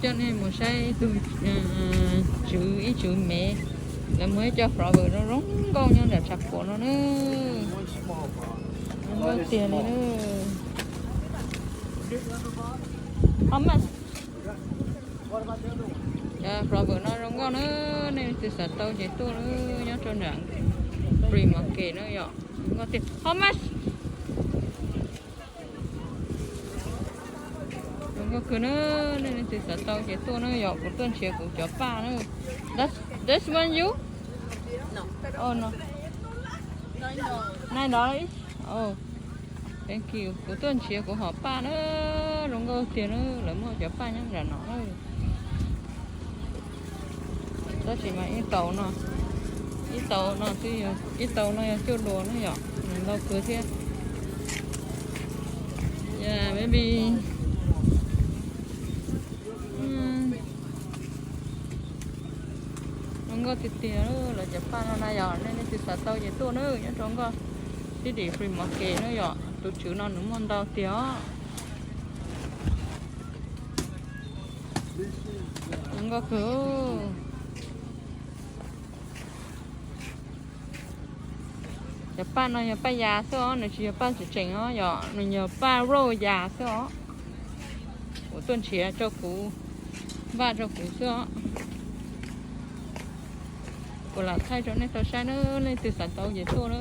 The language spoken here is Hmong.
Coj nej mus saib ib tug tswv, ib tswv mev, lawv muag ib co flower zoo zoo nkauj nyob nram tshav puam no na. Zoo nkauj tiag li na. Flower no zoo nkauj na, nej leej twg xav tau ces tuaj na, nyob rau nram flea market na yom. Zoo nkauj tiag. How much? Zoo nkauj kawg na, nej leej twg xav tau ces tuaj na yom, kuv tuaj nrhiav kuv cov paj na. This one you? Oh no. Nine dollars each? Oh, thank you. Kuv tuaj nrhiav kuv hom paj na, zoo nkauj tiag na, lawv muag cov paj nyob nram no na. Tab sis mas ib tau no, ib tau no twb, ib tau no yog cuaj duas na yom, nws ntau kawg thiab. Yeah, maybe. Zoo nkauj tiag tiag lawv cov paj no na yom, nej leej twg xav tau ces tuaj na, nyob rau nkoj tib dim flea market na yom, tus tswv no nws muaj ntau tiag os. Zoo nkauj kawg. Cov paj no yog paj yas xwb os, nws tsis yog paj tseem tseem os yom, nws yog paj rose yas xwb os. Kuv tuaj nrhiav rau kuv, npaj rau kuv xwb os. Kuv lam thaij rau nej tau saib na, leej twg xav tau ces tuaj na.